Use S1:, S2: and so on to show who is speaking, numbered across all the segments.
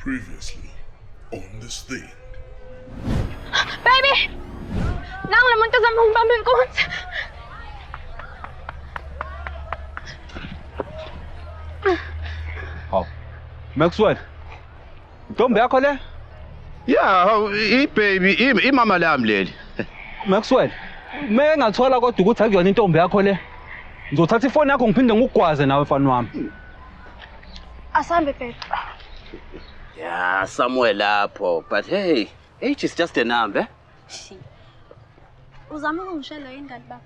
S1: Previously on this thing.
S2: Baby! Nangu lo muntu ozama ukubamba inkunzi.
S3: Hawu. Maxwell. Intombi yakho le?
S4: Yeah, i-baby, imama lami leli.
S3: Maxwell, meke ngathola kodwa ukuthi akuyona intombi yakho le. Ngizothatha ifoni yakho ngiphinde ngikugwaze nawe mfana wami.
S2: Asambe baby.
S4: Yeah, somewhere lapho. But hey, age is just a number.
S2: Uzama ukungishela yini kanti baba?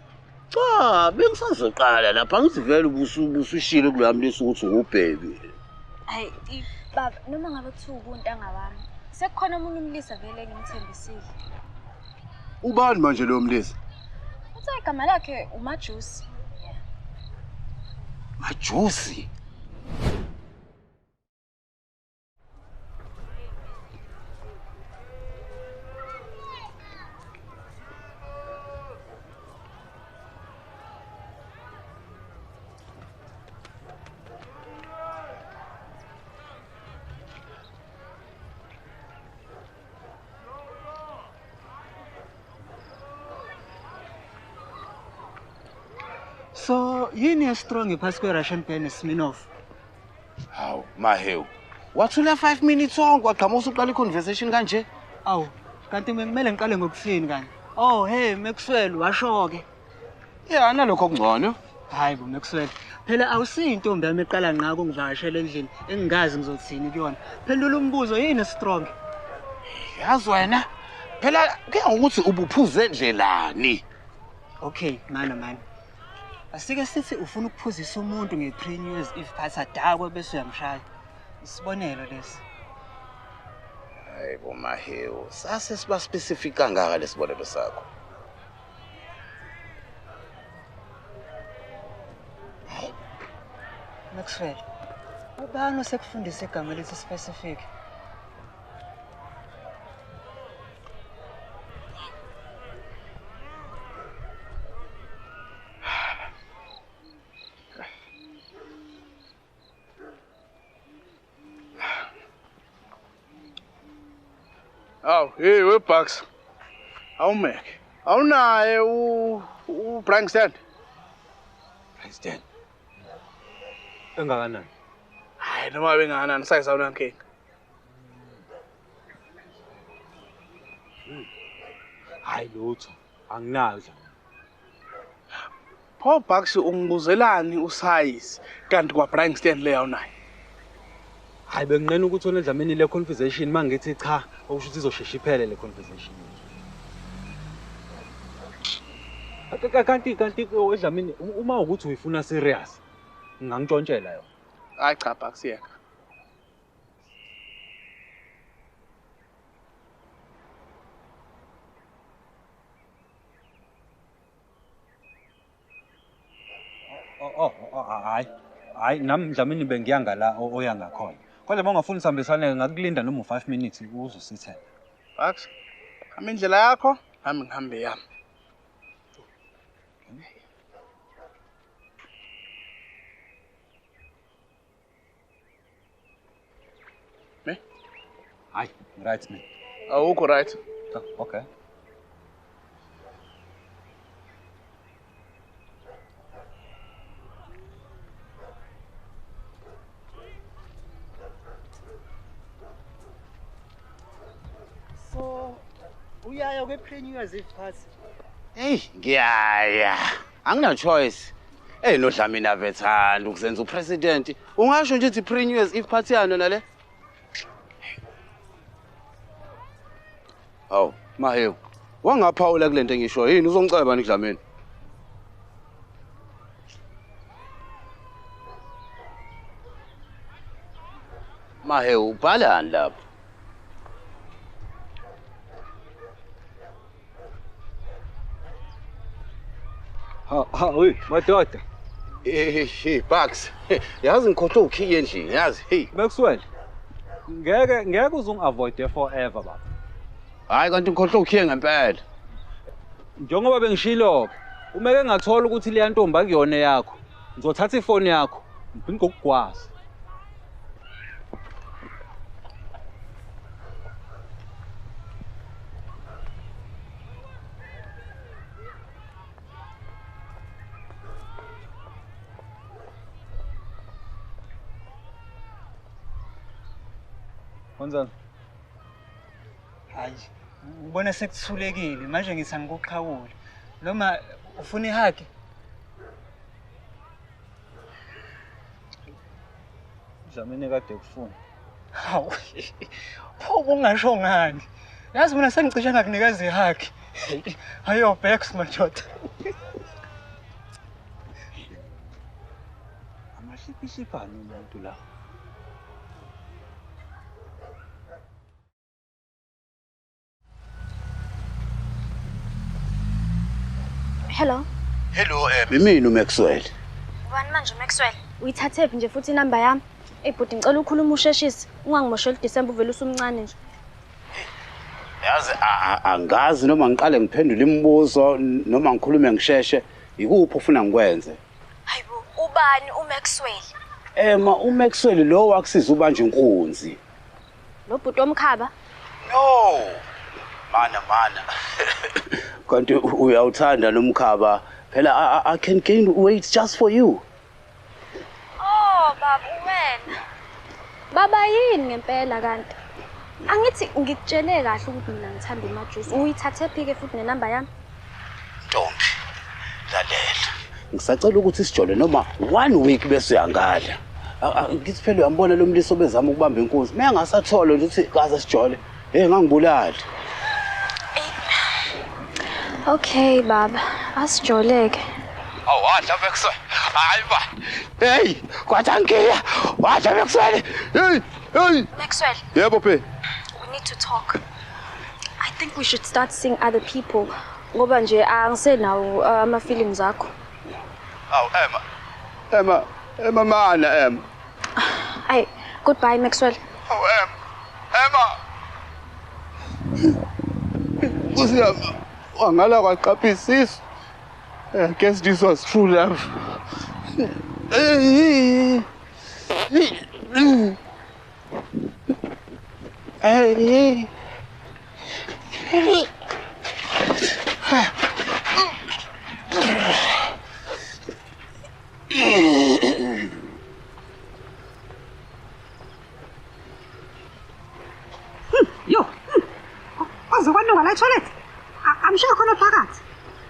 S4: Cha, bengisazoqala lapha ngizivele ubusushilo kulami lesi ukuthi ubaby.
S2: Hayi, baba, noma ngabe kuthiwa ubuntanga wami, sekukhona omunye umlisa vele engimthembisile.
S4: Ubani manje lo mlisa?
S2: Uthe igama lakhe uMajusi.
S4: Majusi?
S5: So, yini strong phasi kwe-Russian bear neSmirnoff?
S4: Hawu, Mahewu. Wathula 5 minutes wonke waqhamuka usuqala i-conversation kanje?
S5: Awu, kanti kumele ngiqale ngokuthini kani? Oh, hey, Maxwell, washo-ke.
S4: Yeah, nalokho okungcono.
S5: Hayi bo, Maxwell. Phela awusiyo intombi yami eqala ngqa ukungivakashela endlini engingazi ngizothini kuyona. Phendula umbuzo, yini strong?
S4: Yazi wena, phela kuya ngokuthi ubuphuze ndlelani.
S5: Okay, mana. Asike sithi ufuna ukuphuzisa umuntu nge-pre-New Year's Eve party adakwe bese uyamshaya. Isibonelo lesi.
S4: Hayi bo Mahewu, sase siba specific kangaka lesibonelo sakho.
S5: Hayi. Maxwell, ubani osekufundisa igama lethi specific?
S6: Oh, hey, we Bucks. Awumeke. Awunaye u Brankstand.
S4: Brankstand.
S3: Engakanani?
S6: Hayi noma bengakanani size awunankinga.
S3: Hayi lutho, anginayo.
S6: Pho Bucks ungibuzelani usize kanti kwa Brankstand le awunayo?
S3: Hayi benginqena ukuthi wena Dlamini le conversation mangithi cha okusho ukuthi izoshesha iphele le conversation. Kanti Dlamini uma ukuthi uyifuna serious ngingangishontshela yona.
S6: Hayi cha Bucks yeka.
S3: Oh hayi. Hayi nami Dlamini bengiyanga la oya ngakhona. Kodwa uma ungafuni sihambisane ngakulinda noma u5 minutes uzosithela.
S6: Bucks, hamba indlela yakho, nami ngihambe yami. Me?
S3: Hayi, right man.
S6: Awukho right.
S3: Oh, okay.
S5: So, uyaya kwe-pre-New Year's Eve party?
S4: Hey, ngiyaya. Angina choice. Hey, noDlamini avethanda ukuzenza upresident. Ungasho nje ukuthi pre-New Year's Eve party yano nale? Hawu, Mahewu. Wangaphawula kulento engisho yini uzongiceba ni Dlamini? Mahewu, ubhalani lapho?
S3: Ha, uy, madoda.
S4: Hey, Bucks. Yazi ngikhohlwe ukhiye endlini, yazi. Hey.
S3: Maxwell. Ngeke uzungi-avoid forever baba.
S4: Hayi kanti ngikhohlwe ukhiye ngempela.
S3: Njengoba bengishilo ke, umeke ngathola ukuthi leya ntombi akuyona yakho. Ngizothatha ifoni yakho, ngiphinde ngokugwaza. Wenzani?
S5: Hayi, ngibona sekuthulekile manje ngithi angikuqhawule. Noma ufuna ihug?
S3: Dlamini kade kufuna.
S5: Hawu. Pho ungasho ngani? Yazi mina sengicishe ngakunikeza ihug. Ayo backs madoda.
S3: Amahliphihliphi umuntu la.
S2: Hello.
S4: Hello, imini uMaxwell.
S2: Ubani manje uMaxwell? Uyithathephi nje futhi inamba yami? Ey bhuti ngicela ukhuluma usheshise. Ungangimosheli December uvele usumncane nje.
S4: Yazi angazi noma ngiqale ngiphendule imibuzo noma ngikhulume ngisheshe. Ikuphi ufuna ngikwenze?
S2: Hayibo, ubani uMaxwell?
S4: Ema uMaxwell lo wakusiza ubanje inkunzi.
S2: Lo bhuti omkhaba?
S4: No. Mana mana. Kanti uyawuthanda lo mkhaba. Phela I can gain weight just for you.
S2: Oh baba wena. Baba yini ngempela kanti? Angithi ngikutshele kahle ukuthi mina ngithanda imajuice. Uyithathe phi ke futhi nenamba yami?
S4: Ntombi, lalela. Ngisacela ukuthi sijole noma 1 week bese uyangala. Ngithi phela uyambona lo mliso bezama ukubamba inkunzi. Mengasathola nje ukuthi kaze sijole. Hey ngangibulali.
S2: Okay baba, asijoleke.
S4: Awu wadla Maxwell. Hayi ba. Hey, kwathi angiya. Wadla Maxwell. Hey, hey.
S2: Maxwell.
S4: Yebo phe.
S2: We need to talk. I think we should start seeing other people. Ngoba nje angisenawo ama feelings akho.
S4: Awu Emma. Emma, Emma mana Emma.
S2: Ay, goodbye Maxwell.
S4: Awu Emma. Emma. Usiyama. Wangala kwaqapha isisu. I guess this was true love.
S7: Yo, kwaze kwanuka la toilet. I'm sure khona phakathi.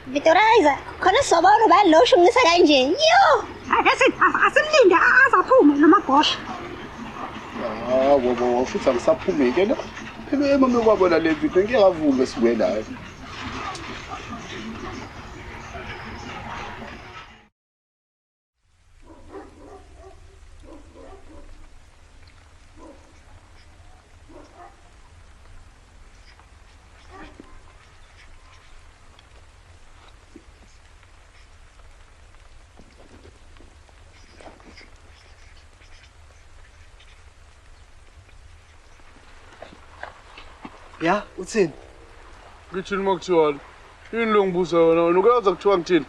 S8: Vitorizer, khona sobona ubani lo ushungisa kanje. Yo!
S7: Ake asimlinde azaphume nomagosha.
S9: Ah, wo futhi angisaphumike la. Phela emame kwabona le video ngeke avume sibuye nayo.
S5: Ya, uthini?
S6: Ngithini makuthiwa? Yini lo ngibuza yona wena uyazi kuthiwa ngithini?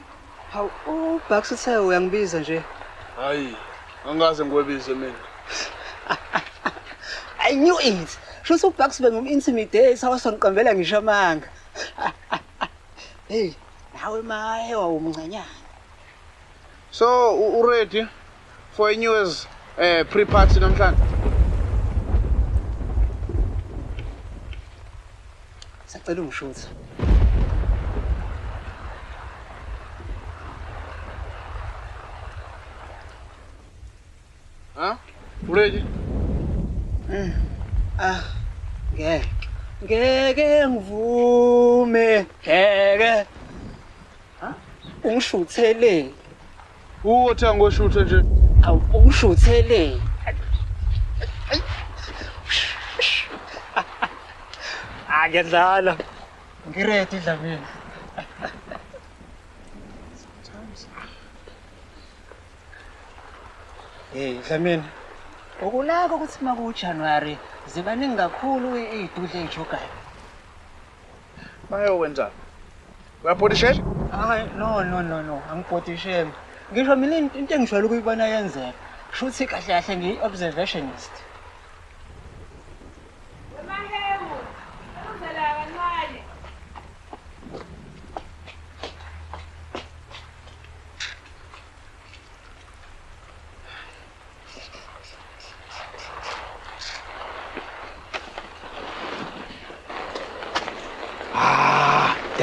S5: Hawu, uBucks uthe uyangibiza nje.
S6: Hayi, angaze ngiwebize mina.
S5: I knew it. Shuthi uBucks bengum-intimidate awasongiqambela ngisho amanga. Hey, nawe maye wawumncanyana.
S6: So, u ready for a New Year's pre-party namhlanje?
S5: Sacela ungishuthe.
S6: Ha? Ready?
S5: Ah, ngeke. Ngeke ngivume. Ngeke. Ha? Ungishuthele.
S6: Uthi angoshuthe nje.
S5: Awu ungishuthele. Ah, ngiyadlala. Ngiready Dlamini. Hey Dlamini. Ukunaka ukuthi maku January zibaningi kakhulu izidudle ezijogayo.
S6: Bayowenzani? Uyabhodishela?
S5: Hayi, no no no no, angibhodisheli. Ngisho mina into engijwayele ukuyibona yenzeka. Shuthi kahle kahle ngiyi-observationist.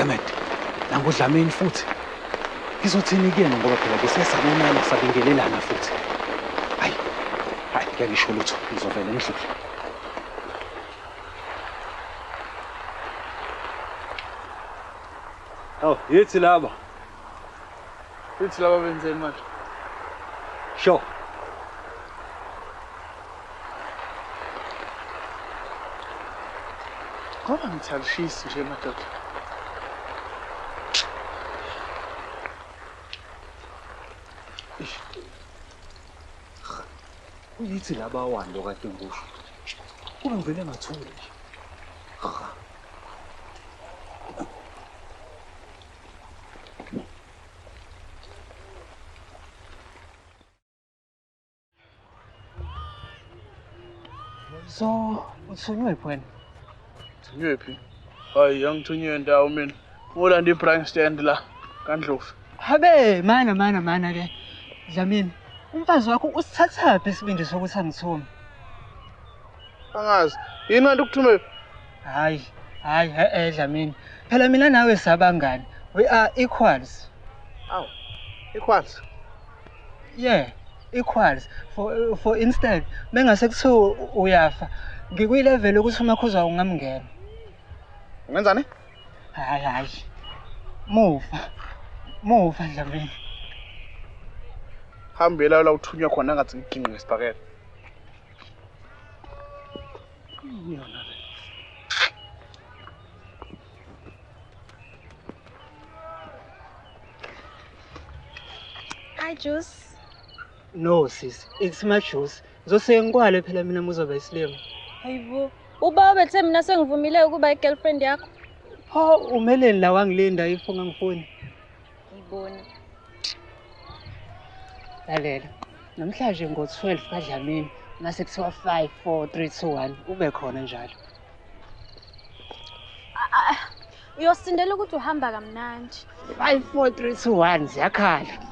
S3: Damn it. NanguDlamini futhi. Ngizothini kuyena ngoba phela kusesabonana sabingelelana futhi. Hayi. Hayi, ngeke ngisho lutho, ngizovele ngidlule. Oh, yithi laba.
S6: Yithi laba benzeni manje?
S3: Sure.
S6: Ngoba ngithi alishisi nje madoda.
S3: Uyithi laba wani lo kade ngisho. Kube ngivele ngathula nje.
S5: So, uthunywe phi wena?
S6: Uthunywe phi? Hayi, angithunyiwe ndawo mina. Ulanda i-brine stand la kaNdlovu.
S5: Habe, mana mana mana ke. Dlamini, umfazi wakho usithathaphi isibindi sokuthi angithume?
S6: Angazi. Yini kanti ukuthume?
S5: Hayi, hayi, eh Dlamini. Phela mina nawe sabangani. We are equals.
S6: Aw. Equals.
S5: Yeah, equals. For instance, bengase kuthiwa uyafa, ngikwi-level ukuthi uMakhuza ungamngena.
S6: Ungenzani?
S5: Hayi hayi. Move. Move Dlamini.
S6: Hambela la uthunywa khona ngathi ngiginqe ngesibhakela.
S5: Yona le.
S2: Hi Juice.
S5: No sis, it's my juice. Ngizose ngikwale phela mina muzoba isilima.
S2: Hayibo, ubaba bethe mina sengivumile ukuba i-girlfriend yakho.
S5: Pho umeleni la wangilinda if ungangifuni?
S2: Ngibona.
S5: Lalela. Namhlanje ngo-12 kaDlamini mase kuthiwa 5 4 3 2 1 ube khona njalo.
S2: Uyosindela ukuthi uhamba kamnandi.
S5: 5 4 3 2 1 ziyakhala.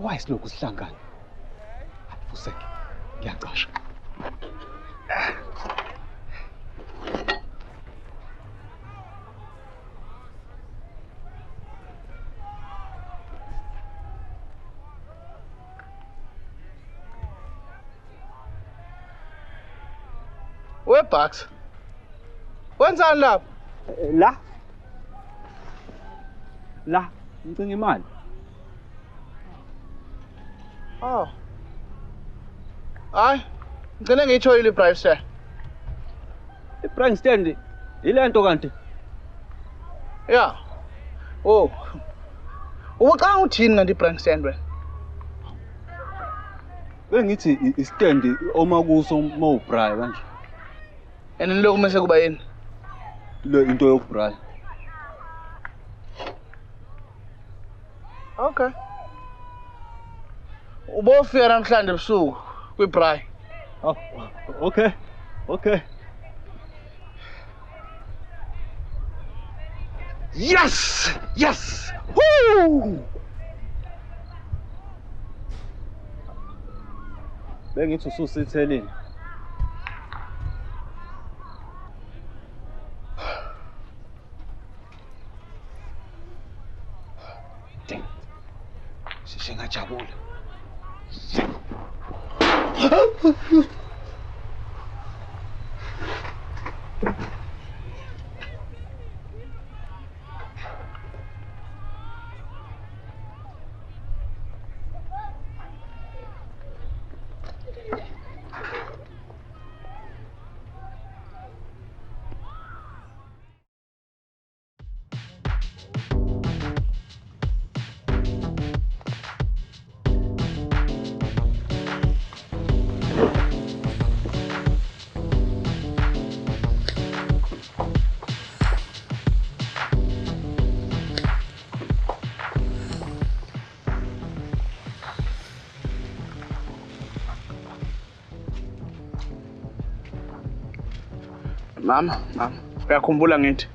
S3: Why silokhu sihlangana? Fuseke, ngiyacasha.
S6: We Bucks. Wenzani lapha?
S3: La. La, ngicinga imali.
S6: Oh. Hayi, ngicela ngiyitholile i-brine stand.
S3: I-brine stand ile nto kanti?
S6: Yeah. Oh. Ubucanga uthini kanti i-brine stand wena?
S3: Bengithi i-stand oma kuso mawubrayi kanje.
S6: And lokhu mase kuba yini?
S3: Le into yokubrayi.
S6: Okay. Ubofika namhlanje ebusuku kwibraai.
S3: Oh, okay. Okay.
S6: Yes! Yes! Woo!
S3: Bengithi ususithelile. Damn. Sheshe ngajabula.
S6: Mama, mama, uyakhumbula ngithi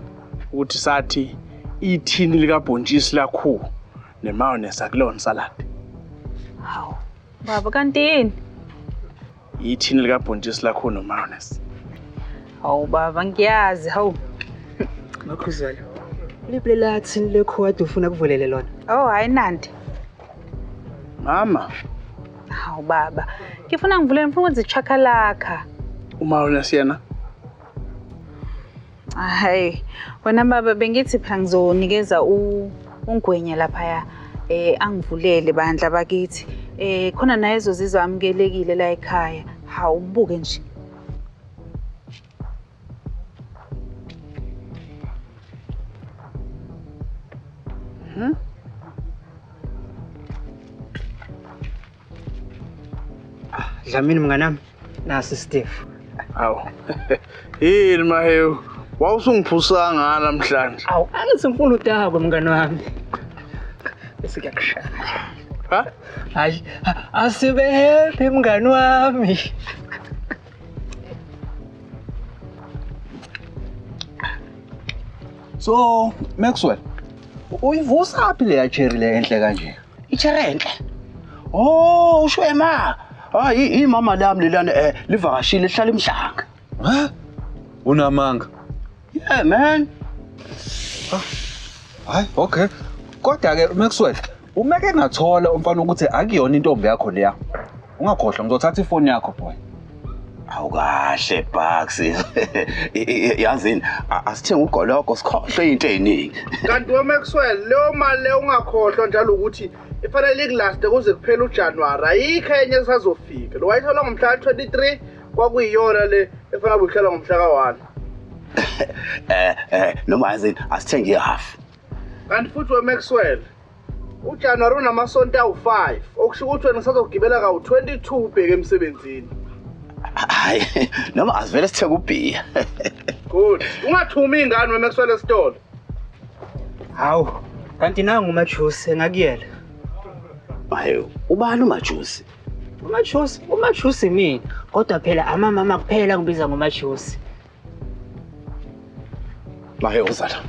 S6: ukuthi sathi ithini likabhontshisi lakho nemayonnaise akulona salad.
S10: Hawu. Baba kanti yini?
S6: Ithini likabhontshisi lakho nemayonnaise.
S10: Hawu baba ngiyazi, hawu.
S5: Makhuzwalo. Liphi lela thini lekho kade ufuna kuvulele lona?
S10: Oh hayi Nandi.
S6: Mama,
S10: Hawu baba. Ngifuna ngivulele ngifuna ukwenza ichakalaka.
S6: umayonnaise yena
S10: Hayi, wena baba bengithi phela ngizonikeza uNgwenya laphaya angivulele bandla bakithi. Khona naye ezozizwa amukelekile la ekhaya. Hawu ubuke nje.
S5: Dlamini mnganami, nasi Steve.
S6: Hawu. Yini Mahewu? Wawusungiphusanga ngani namhlanje?
S5: Awu, angithi ngifuna udakwe mngani wami. Bese kuyakushaya.
S6: Ha?
S5: Hayi, asibe happy mngani wami.
S4: So, Maxwell, uyivusa phi leya cherry le enhle kanje? I-cherry enhle? Oh, usho ema. Hayi, imama lami lelana livakashile lihlala emhlanga.
S11: Ha? Unamanga.
S4: Yeah man.
S11: Hayi, okay. Kodwa ke Maxwell, umeke ngathola umfana ukuthi akuyona intombi yakho leya. Ungakhohlwa ngizothatha ifoni yakho boy.
S4: Awukahle Bucks. Yazini, asithenga ugologo sikhohlwe into eziningi.
S6: Kanti we Maxwell, leyo mali leyo ungakhohlwa njalo ukuthi ifanele ikulaste kuze kuphele uJanuary. Ayikho enye esazofika. Lo wayithola ngomhla ka-23 kwakuyiyona le efanele ukuhlala ngomhla ka-1.
S4: Noma yazini asithenge ihalf.
S6: Kanti futhi we Maxwell, uJanuary unamasonto awu-5, okusho ukuthi wena usazogibela kawu-22 ubheke emsebenzini.
S4: Hayi, noma asivele sithenge ubhiya.
S6: Good. Ungathumi ingane we Maxwell esitolo.
S5: Hawu, kanti nangu uMajusi engakuyela.
S4: Hayi, ubani uMajusi?
S5: uMajusi, uMajusi mina. Kodwa phela amamama kuphela ngibiza ngoMajusi.
S4: Mahewu uzala.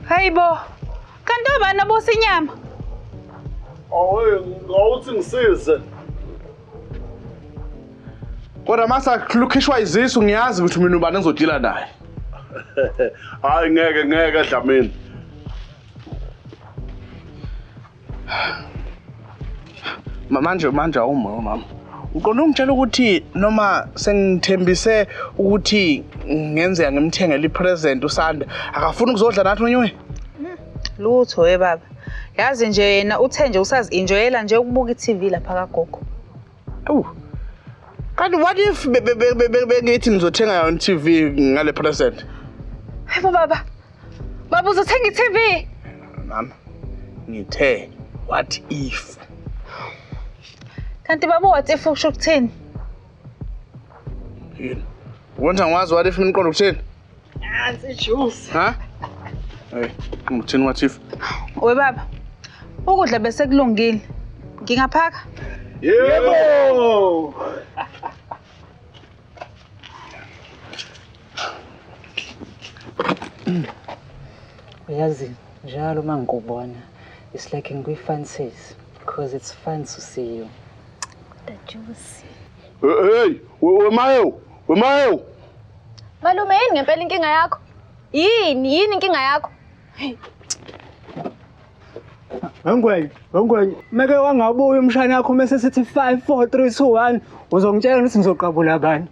S10: Hayibo. Kanti obani abusa inyama?
S9: Awu, ngawuthi ngisize.
S6: Kodwa masa kukhishwa izisu ngiyazi ukuthi mina ubani engizodila naye.
S9: Hayi ngeke ngeke Dlamini.
S6: Manje awuma mama. Uqonda ungitshela ukuthi noma sengithembise ukuthi ngenzeka ngimthengele ipresent uSanda akafuni ukuzodla nathi nonywe?
S10: Lutho we baba. Yazi nje yena uthe nje usazi-enjoyela nje ukubuka i-TV lapha kagogo.
S6: Awu. Kanti what if bengithi ngizothenga yona i-TV ngale present?
S10: Hayibo baba. Baba uzothenga i-TV?
S6: Mama, ngithe what if?
S10: Kanti baba what if usho ukuthini?
S6: Yini? Ubona ngwazi what if mina ngiqonda ukuthini?
S5: Nansi juice.
S6: Ha? Hey, ngikuthini what if?
S10: We baba. Ukudla bese kulungile. Ngingaphaka?
S9: Yebo.
S5: Uyazi njalo uma ngikubona it's like ngikwi-fancies because it's fun to see you.
S2: The juice.
S9: Hey, wemayo, wemayo.
S2: Malume yini ngempela inkinga yakho? Yini inkinga yakho?
S5: Ngwenya, ngwenya. Meke wangabuya umshana yakho mase sithi 5 4 3 2 1 uzongitshela ukuthi ngizoqabula bani.